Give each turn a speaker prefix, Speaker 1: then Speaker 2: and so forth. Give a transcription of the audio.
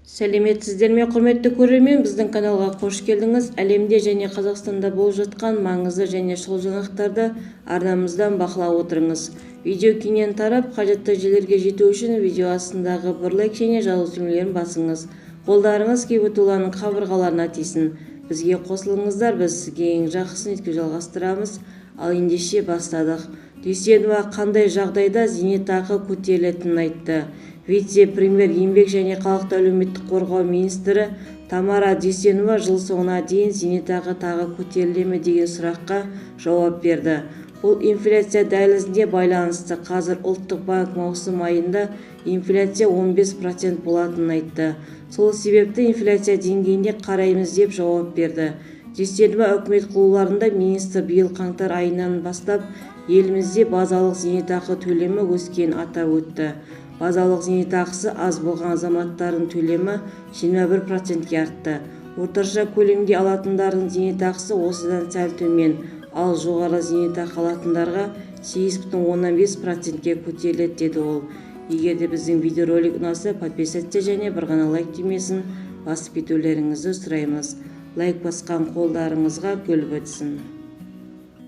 Speaker 1: Сәлеметсіздер ме, құрметті көрермен! Біздің каналға қош келдіңіз! Әлемде және Қазақстанда болып жатқан маңызды және шұғыл жаңалықтарды арнамыздан бақылап отырыңыз. Видео кеңінен тарап, қажетті жерлерге жету үшін видео астындағы бір лайк және жазылу түймелерін басыңыз. Қолдарыңыз Кейбітуланың қабырғаларына тисін. Бізге қосылыңыздар, біз сізге ең жақсысын өйтіп жалғастырамыз. Ал ендеше, бастадық. Дүйсенова қандай жағдайда зейнетақы көтерілетінін айтты. Вице-премьер, еңбек және халықты әлеуметтік қорғау министрі Тамара Дүйсенова жыл соңына дейін зейнетақы тағы көтеріле ме деген сұраққа жауап берді. Бұл инфляция дәлізіне байланысты. Қазір Ұлттық банк маусым айында инфляция 15% болатынын айтты. Сол себепті инфляция деңгейіне қараймыз, деп жауап берді Дүйсенова үкімет кулуарында. Министр биыл қаңтар айынан бастап елімізде базалық зейнетақы төлемі өскенін атап өтті. Базалық зейнетақысы аз болған азаматтардың төлемі 21%-ке артты. Орташа көлемде алатындардың зейнетақысы осыдан сәл төмен, ал жоғары зейнетақы алатындарға 8,5%-ке көтеріледі, деді ол. Егер де біздің видеоролик ұнаса, подписаться және бір ғана лайк түймесін басып кетулеріңізді сұраймыз. Лайк басқан қолдарыңызға гүл бітсін!